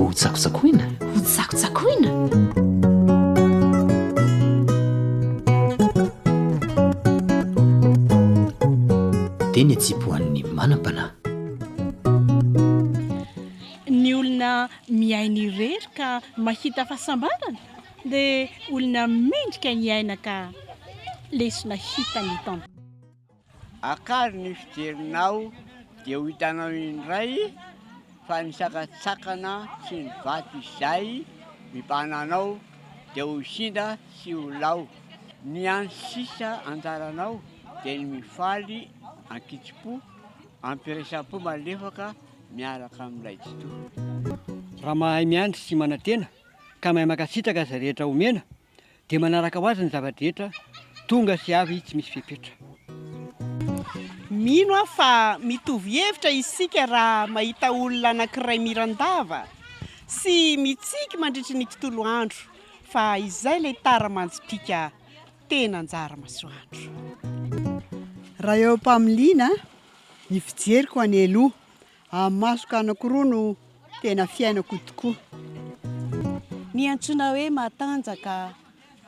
Ho tsakotsakoina? Ho tsakotsakoina? Teny atsipy ho an'ny manam-panahy. Ny olona miaina irery ka mahita fahasambarana dia olona mendrika hiaina ka lesona hita ny tantara. Akaro ny fijerinao dia ho hitanao indray fa ny sakantsakana sy ny vato izay mibahana anao dia ho sinda sy ho lao. Ny hany sisa anjaranao dia ny mifaly an-kitsim-po, am-piraisam-po malefaka miaraka amin'ilay Tsitoha. Raha mahay miandry sy manantena ka mahay mankasitraka izay rehetra omena Dia manaraka ho azy ny zava-drehetra tonga sy avy tsy misy fepetra. Mino aho fa mitovy hevitra isika raha mahita olona anankiray miran-dava sy mitsiky mandritry ny tontolo andro fa izay ilay tara manjopiaka tena anjara masoandro. Raha eo am-pamiliana ny fijeriko any aloha Amin'ny masoko anankiroa no tena fiainako tokoa. Ny antsoina hoe matanjaka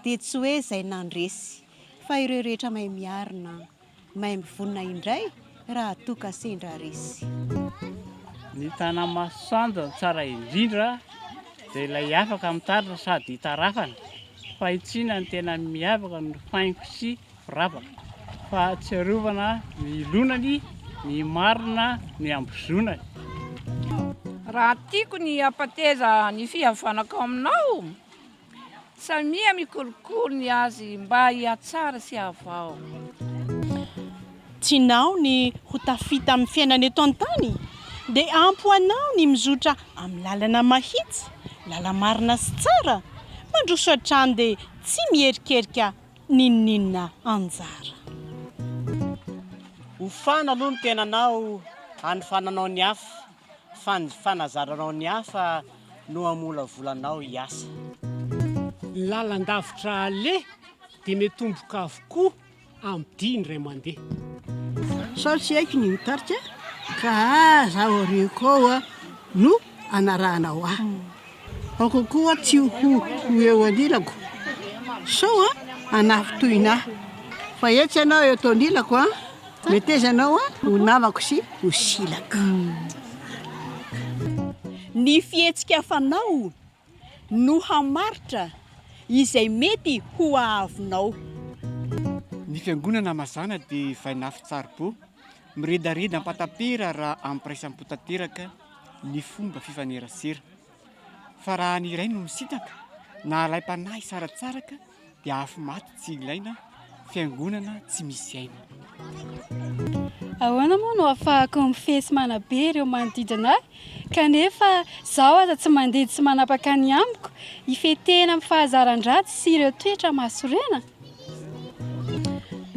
dia tsy hoe izay nandresy fa ireo rehetra mahay miarina, mahay mivonona indray raha toa ka sendra resy. Ny tanamasoandro no tsara indrindra dia ilay afaka mitaratra sady itarafana. Fahitsiana ny tena miavaka no faingo sy firavaka. Fahatsiarovana ny lonany, ny marina, ny ambozonany. Raha tiako ny hampateza ny fihavanako aminao, samia mikolokolo ny azy mba hihatsara sy hahavao. Tianao ny ho tafita amin'ny fiainana eto an-tany? Dia ampy ho anao ny mizotra amin'ny lalana mahitsy, lala-marina sy tsara. Mandroso hatrany dia tsy miherikerika N'inon'inona anjara. Hofana aloha ny tenanao hanofananao ny hafa, fa ny fanazaranao ny hafa no hamolavolanao hiasa. Ny lalan-davitra aleha dia mitomboka avokoa amin'ny dia indray mandeha. Sao tsy haiko ny mitarika ka aza aoriako ao no anarahanao ahy. Aoka koa tsy ho ho eo anilako sao hanafintohina ahy. Fa etsy ianao eto anilako an, meteza ianao ho namako sy ho silako. Ny fihetsika fanao no hamaritra izay mety ho ahavonao. Ny fiangonana mazàna dia vainafon-tsaribo, miredareda am-patapera raha am-piraisam-po tanteraka ny fomba fifanerasera. Fa raha ny iray no misintaka, na alaim-panahy saratsaraka dia afo maty tsy ilaina, fiangonana tsy misy aina. Ahoana moa no ahafahako mifehy sy manabe ireo manodidina ahy kanefa izaho aza tsy mandidy sy manapaka ny amiko hifehy tena amin'ny fahazaran-dratsy sy ireo toetra mahasorena?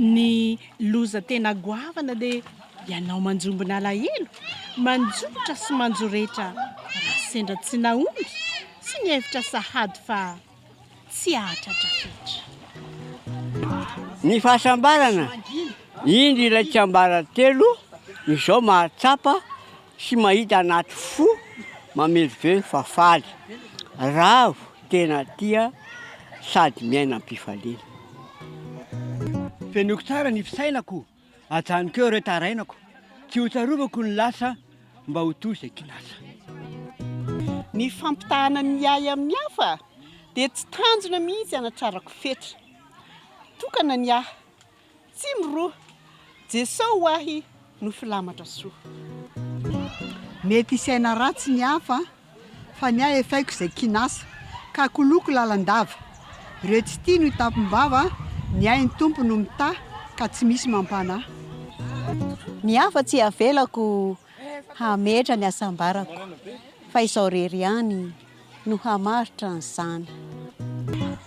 Ny loza tena goavana dia ianao manjombona alahelo, manjotra sy manjoretra raha sendra tsy nahomby sy nihevitra sahady fa tsy hahatratra fetra. Ny fahasambarana, indro ilay tsiambaratelo, izao mahatsapa sy mahita anaty fo mamelovelo fa faly, ravo, tena tia sady miaina am-pifaliana. Fenoiko tsara ny fisainako, ajanoko eo ireo tarainako, tsy ho tsarovako ny lasa mba ho toy izay kinasa. Ny fampitahana ny ahy amin'ny hafa dia tsy tanjona mihitsy hanatrarako fetra. Tokana ny ahy, Tsy miroa. Jesosy ho ahy no filamatra soa. Mety hisaina ratsy ny hafa fa ny ahy efa haiko izay kinasa ka koloko lalandava. Ireo tsy tia no hitampim-bava, ny ahy ny Tompo no mitahy ka tsy misy mampanahy. Ny hafa tsy avelako hametra ny hasambarako fa izao rery ihany no hamaritra an'izany.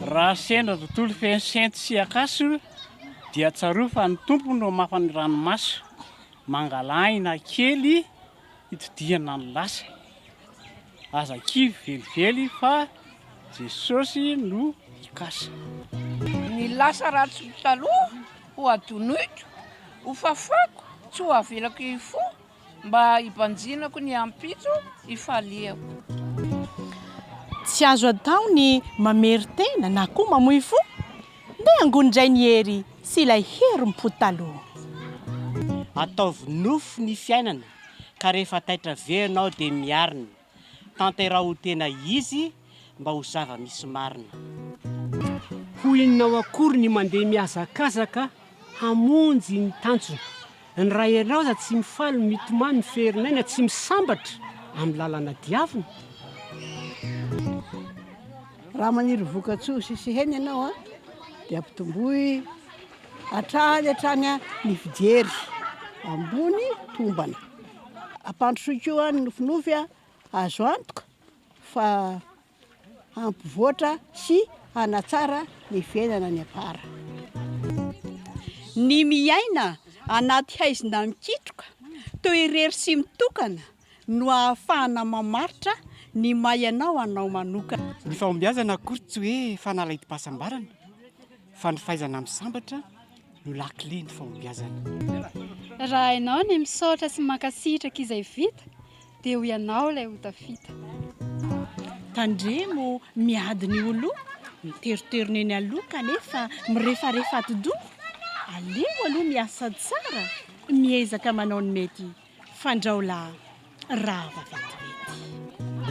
Raha sendra tontolo feno sento sy akaso dia tsarovy fa ny Tompo no hamafa ny ranomaso, mangala aina kely hitodihana ny lasa. Aza kivy velively fa Jesosy no hikasa. Ny lasa ratsiko taloha ho adinoiko, ho fafako tsy ho avelako hifoha. Mba hibanjinako ny ampitso hifaliako. Tsy azo atao ny mamerin-tena na koa mamoy fo. Ndeha angony indray ny hery sy ilay herim-po taloha. Ataovy nofy ny fiainana ka rehefa taitra ve ianao dia miarina. Tanteraho ho tena izy mba ho zava-misy marina. Ho inona akory ny mandeha mihazakazaka hamonjy ny tanjona. Ny ray ianao aza tsy mifaly mitomany miferinaina tsy misambatra amin'ny lalana diavina. Raha maniry vokatsoa sy sehena ianao dia ampitomboy hatrany hatrany ny fijery ambony tombana. Ampandrosoy koa ny nofinofy azo antoka fa hampivoatra sy hanatsara ny fiainana any am-para. Ny miaina anaty haizina mikitroka, toa irery sy mitokana no ahafahana mamaritra ny maha ianao anao manokana. Ny fahombiazana akory tsy hoe fanalahidim-pahasambarana fa ny fahaizana misambatra no lakile ny fahombiazana. Raha hainao ny misaotra sy mankasitraka izay vita dia ho ianao ilay ho tafita. Tandremo miady ny oloa, miteronterona eny aloha kanefa mirefarefa atidoha, aleo aloha miasa tsara, miezaka manao ny mety fandrao lahy rava vetivety.